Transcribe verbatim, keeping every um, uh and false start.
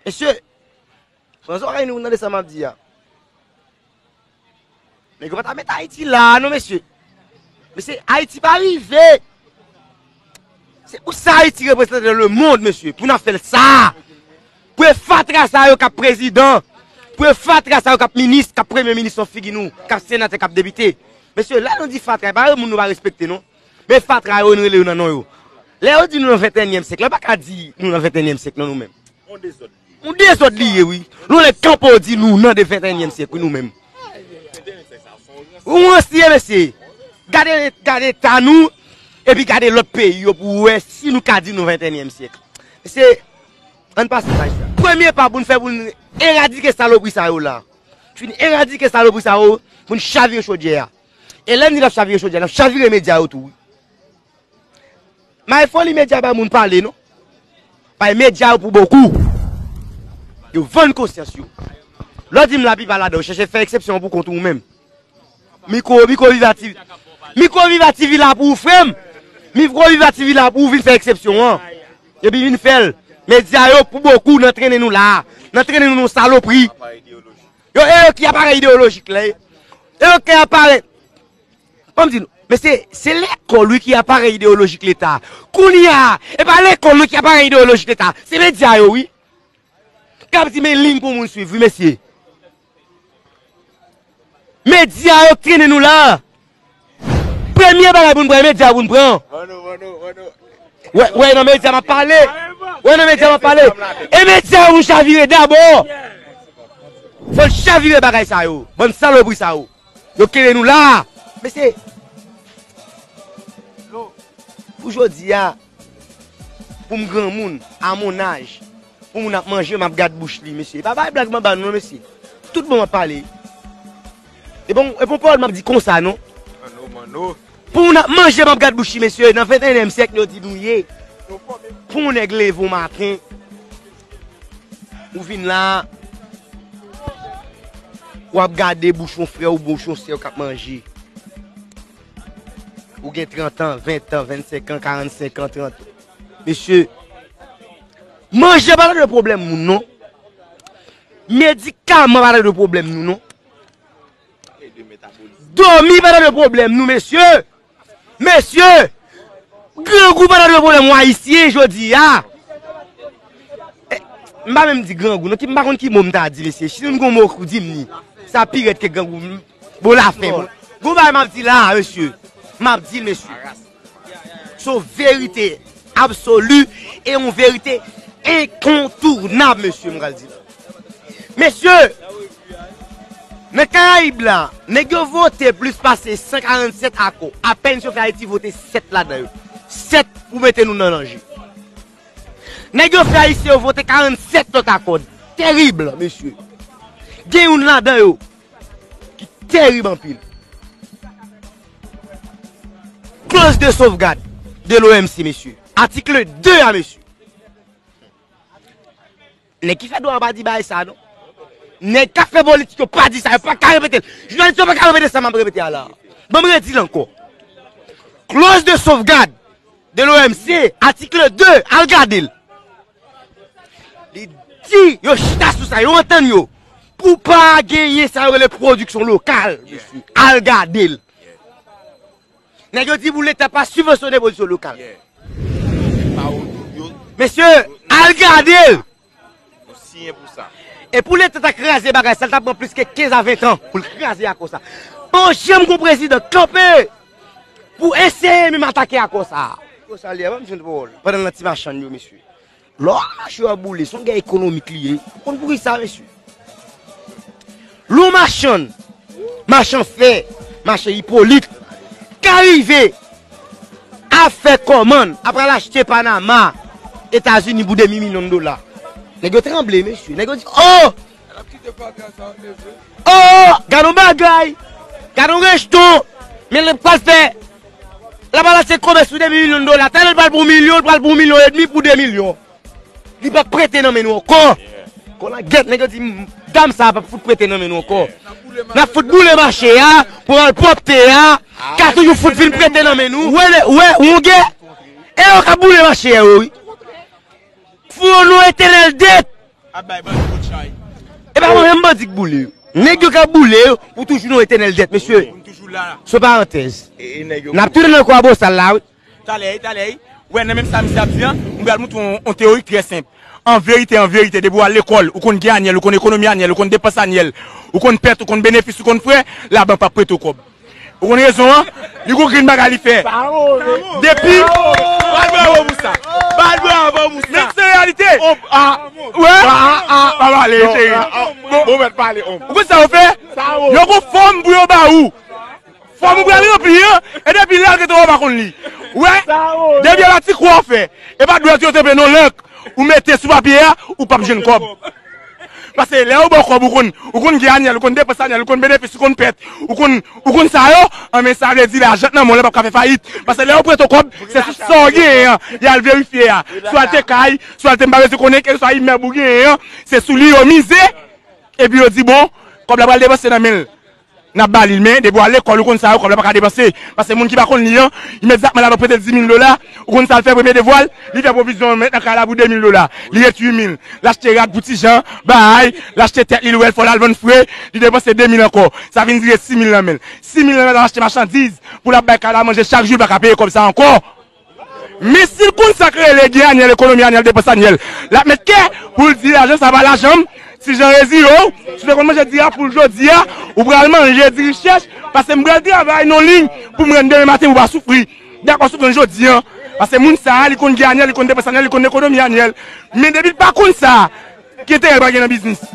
Mesye, pran zòrèy nou pou tande sa m ap di a. Nèg yo pa ta met Ayiti la a non, mesye. Mesye, Ayiti pa rive. Se pou sa Ayiti reprezante nan lemonn, mesye, pou n ap fè l sa. Pou e fatra sa yo k ap prezidan, pou e fatra sa yo k ap minis, k ap premye minis nan figi nou, k ap senatè, k ap depite. Mesye, lè nou di fatra, e pa moun nou pa respekte non. Men fatra yo, nou rele yo nan non yo. Lè yo di nou nan ventenyèm syèk, la yo pa ka di nou nan ventenyèm syèk non nou menm. Yon dezòd li ye, wi. Nou lè kanpe w di nou nan de ventenyèm syèk, wi, nou menm. Ou ansyen, mesye. Gade, gade eta nou, epi gade lòt peyi yo pou w wè si nou ka di nou ventenyèm syèk. Mesye, ann pase paj sa. Premye pa pou n fè pou n eradike salopri sa yo la. Fin eradike salopri sa yo, pou n chavire chodyè a. E lè n di n ap chavire chodyè a, n ap chavire medya yo tou, wi. May foli medya pa moun pale non. Bay medya yo pou bokou. Yo vann konsyans yo. Lè w di m laplipa ladan yo chèche fè eksepsyon pou kont ou menm. Micro, Micro Viva T V. Micro Viva T V la pou ou frè m. Micro Viva T V la pou ou vin fè eksepsyon an. Epi vin fè l. Medya yo pou bokou nan trennen nou la. Nan trennen nou nan salopri. Yo, e yo ki aparèy ideyolojik la. E yo ki aparèy Ban m di nou, men se, se lekòl wi ki aparèy ideyolojik Leta. Kounye a, e pa lekòl wi ki aparèy ideyolojik Leta. Se medya yo wi. K ap di men liy pou moun swiv wi mesye. Medya yo k trennen nou la. Premye bagay pou n pran, e medya yo pou n pran. Wè, wè nan medya m ap pale. Wè nan medya m ap pale. E medya yo pou n chavire dabò. Fò n chavire bagay sa yo. Bann salopri sa yo. Yo kenbe nou la. Mesye, pou jodi a, pou m granmoun, a mon âge, pou moun ap manje, m ap gad bouch li, mesye. E pa bay blag m ap ba nou non, mesye. Tout bon m ap pale. E bon, e bon pawòl m ap di konsa non. Pou moun ap manje, m ap gad bouch li, mesye. Nan venteyenyèm syèk, yo di nou ye. Pou yon nèg leve yon maten, ou vin la, w ap gade bouch yon frè w, bouch yon sè w k ap manje. Ou gen trant an, ven an, vennsenk an, karannsenk an, trant an. Mesye, manje pa ta dwe pwoblèm moun, non. Medikaman pa ta dwe pwoblèm nou, non. Dòmi pa ta dwe pwoblèm nou, mesye. Mesye, grangou pa ta dwe pwoblèm w ayisyen jodi a. Eh, m pa menm di grangou, non, ki, m pa konn ki mo m ta di, mesye. Si nou gon mo pou di m li, sa pi rèd ke grangou. M, bon, lafen, bon. Gon bagay m ap di la, mesye. M ap di l, mesye. Se yon verite absoli e yon verite enkontounab, mesye, m pral di. Mesye, nan Karayib la, nèg yo vote plis pase san karannsèt akò. Apèn si yo fè Ayiti vote sèt ladan yo. Sèt pou mete nou nan danje. Nèg yo fè Ayisyen yo vote karannsèt lòt akò. Terib, mesye. Gen youn ladan yo ki terib anpil. Clause de sauvegarde de l'O M C, mesye. Atik de a, mesye. Nèg ki fè dwa yo pa di bagay sa, non. Nèg k ap fè politik yo pa di sa, yo pa ka repete l. Jounalis yo pa ka repete sa m ap repete a la. Ban m redi l ankò. Clause de sauvegarde de l'O M C, atik de, al gade l. Li di, yo chita sou sa, yo antann yo. Pou pa genyen sa yo rele pwodiksyon lokal, mesye. Al gade l. Nèg yo di pou Leta pa sibvansyone pwodiksyon lokal. Mesye, al gade l. E pou Leta ta kraze bagay sa, l t ap pran plis ke kenz a ven tan pou l kraze akò sa. Pa janm gon prezidan kanpe pou eseye menm atake akò sa. Yo salye, ban m jwenn pawòl. Pandan l nan ti machann yo, mesye. Lè w ap mache w ap boule, se yon gè ekonomik li ye. Ou konn poukisa, mesye? Lè w machann, machann fè, machann Ipolit, ka rive ap fè kòmann, ap al achte Panama, Etazini pou demi milyon dola. Nèg yo tranble, mesye. Nèg yo di, oh! Oh, gad yon bagay! Gad yon rejton! Men l pral fè, l ap al achte komès pou demi milyon dola. Talè l pral pou yon milyon, l pral pou yon milyon edmi pou de milyon. Li p ap prete nan men nou ankò. Kòlangèt, nèg yo di, dam sa a p ap fout prete nan men nou ankò. N ap fout boule mache a, pou al pwòpte a, ka toujou fout vin prete nan men nou. Wè, wè, wongè, e yo k ap boule mache a, wi. Fouye yon non etènèl dèt. Bay bandi kout chay. E pa mwen menm bandi k boule yo. Nèg yo k ap boule yo pou toujou nan etènèl dèt, mesye. Pou n toujou la. Se yon parantèz. E, e nèg yo N ap tounen nan kwa bosal la, wi. Talè, talè. Wè, nan menm sa misye ap di an, m pral montre w yon, yon teyori trè senp. An verite, an verite, depi w al lekòl, ou konn gen anyèl, ou konn ekonomi anyèl, ou konn depans anyèl, ou konn pèt, ou konn benefis, ou konn frè, labank p ap prete w kòb. Ou konn rezon an? Li gon grenn bagay li fè. Depi, bat bravo pou sa. Bat bravo pou sa. Men se reyalite. Wè? Pa pale, cheri. Bon, bon, mèt pale, om. Ou konn sa yo fè? Yo gon fòm pou yo ba ou. Fòm ou pral ranpli an, e depi lè l rete w pa konn li. Wè? Depi a la ti kwa w fè. E pa dwèt yo te pe non lank. Ou mete sou papye a, ou p ap jwenn kòb. Paske lè yo ba w kòb, ou konn, ou konn gen anyèl, ou konn depans anyèl, ou konn benefis, ou konn pèt, ou konn, ou konn sa yo, anben sa vle di lajan k nan men w lan p ap ka fè fayit. Paske lè yo prete w kòb, se sou sa w genyen an, y al verifye a. Si w al te kay, si w al te m pa bezwen konnen, kèlkeswa imèb ou genyen an, se sou li yo mize, epi yo di, bon, kòb la pral depanse nan men l. N ap ba li l, men depi w al lekòl, ou konn sa yo, kòb la pa ka depanse. Paske moun ki pa konn li an, imedyatman l ap prete l dis mil dola, ou konn sa l fè premye devwa l, li fè pwovizyon mèt nan kay la pou de mil dola. Li ret uit mil. L achte rad pou Ti Jan, bay, l achte tèt li, l wè l fò l al vann fre, li depanse de mil ankò. Sa vin vire sis mil nan men l. Sis mil nan men l ap achte machandiz, pou l ap bay kay la manje chak jou, li pa ka peye kòb sa ankò. Men si l konn sa k rele gen anyèl, ekonomi anyèl, depans anyèl, l ap met kè pou l di lajan sa pa lajan m. Ti Jan rezire w, si w te konn manje diri a poul jodi a, ou pral manje diri chèch, paske m pral travay nan liy pou m rann demen maten pou w pa soufri. Dakò, soufrans jodi an, paske moun sa a, li konn gen anyèl, li konn depans anyèl, li konn ekonomi anyèl. Men depi l pa konn sa, ki enterè l pral gen nan biznis?